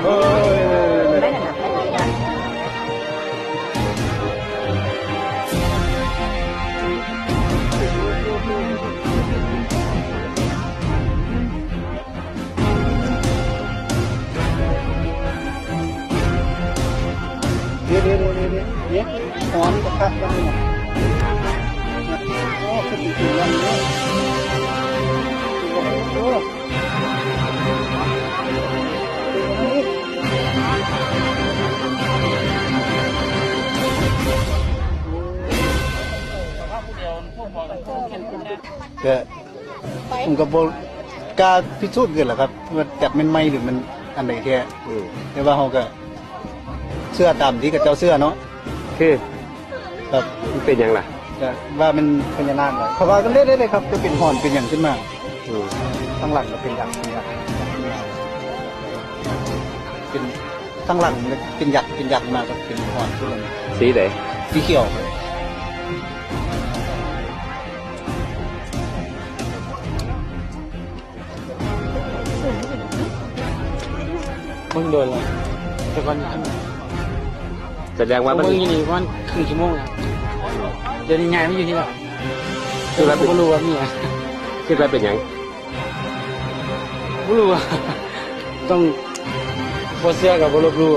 ເອີຍ ດຽວໆໆໆ ຮ້ອນຄັກໆ ໂອ້ ຄືຊິກິນຮ້ອນເນາະ ໂອ້ ກະ ມັນກະບໍ່ກ້າພິສູດຄືກັນລະຄັບ ວ່າຈັບແມ່ນໄມ້ ຫຼື ມັນອັນໃດແທ້ ອືມ ແຕ່ວ່າເຮົາກະເຊື່ອຕາມທີ່ເຂົາເຈົ້າເຊື່ອເນາະ ຄື ຄັບ ມັນເປັນຫຍັງລະ? ກະວ່າແມ່ນພະຍານາກລະ ເຂົາວ່າກັນເລື້ອຍໆ ເດ້ຄັບ ຈະເປັນຫອນເປັນຫຍັງຂຶ້ນມາ ອືມ ທາງຫຼັງກະເປັນດາບ ເປັນດາບ ເປັນ ທາງຫຼັງເປັນຍັກ ເປັນຍັກມາ ກະເປັນຫອນຂຶ້ນມາ ສີໃດ? ສີຂຽວ. ເບິ່ງໂດນແລ້ວ ແຕ່ກ່ອນ ສະແດງວ່າມັນ ເບິ່ງຢູ່ນີ້ປະມານເຄິ່ງຊົ່ວໂມງແລ້ວ ດຽວນີ້ຍ້າຍມາຢູ່ນີ້ແລ້ວ ຄິດວ່າເປັນ ບໍ່ຮູ້ວ່າມີຫຍັງ ຄິດວ່າເປັນຫຍັງ? ບໍ່ຮູ້ວ່າ ຕ້ອງ ບໍ່ເຊື່ອກະບໍ່ລົບຫຼູ່.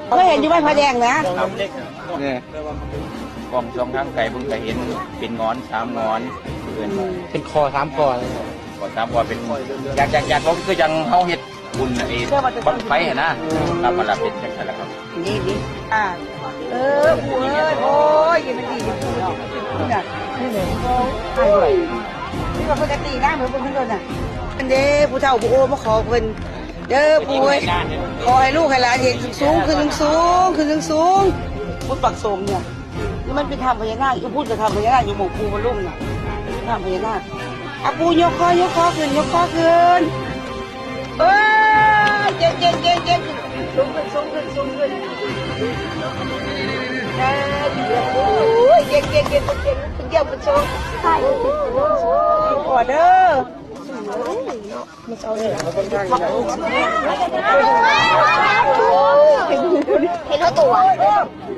ເຄີຍເຫັນຢູ່ບ້ານຜາແດງນະ ກອງສ່ອງທາງໄກເບິ່ງກະເຫັນເປັນງອນ ສາມງອນ ເປັນຂໍ້ສາມຂໍ້ ຂໍ້ສາມຂໍ້ ເປັນ ຢາກ ຢາກ ຢາກລົງຄືຈັ່ງເຮົາເຮັດ ບຸນໄອ້ບັ້ງໄຟຫັ້ນນະ ເອີ ລະມັນລະເປັນຈັ່ງຊັ້ນລະຄັບ ນີ້ ນີ້ ອ່າ ເອີ ປູເອີຍ ໂອ້ຍ ມັນດີຢູ່ ປູນະ ນີ້ແຫຼະ ໂອ້ຍ ນີ້ວ່າເພິ່ນກະຕີນາເພິ່ນເບິ່ງເພິ່ນໂດນນະ ອັນເດ້ ຜູ້ເຖົ້າຜູ້ໂອມາຂໍເພິ່ນເດີ ປູເອີຍ ຂໍໃຫ້ລູກໃຫ້ຫຼານເຫັນສູງໆ ຂຶ້ນສູງໆ ຂຶ້ນສູງໆ ພຸ້ນປາກສົງນີ້ ນີ້ມັນເປັນຖ້ຳພະຍານາກ ຢູ່ພຸ້ນກະຖ້ຳພະຍານາກ ຢູ່ໝ່ອງປູມາລຸງນະ ເປັນຖ້ຳພະຍານາກ ອາ ປູຍົກຄໍ ຍົກຄໍຂຶ້ນ ຍົກຄໍຂຶ້ນ ເອີ ເກັ່ງໆໆໆ ສູງຂຶ້ນ ສູງຂຶ້ນ ສູງຂຶ້ນ ເອີ ໂອ້ຍ ເກັ່ງໆໆ ຂຶ້ນຢ້ຽມຂຶ້ນຊົມ ຂໍເດີ ເຫັນເຮົາຕົວະ.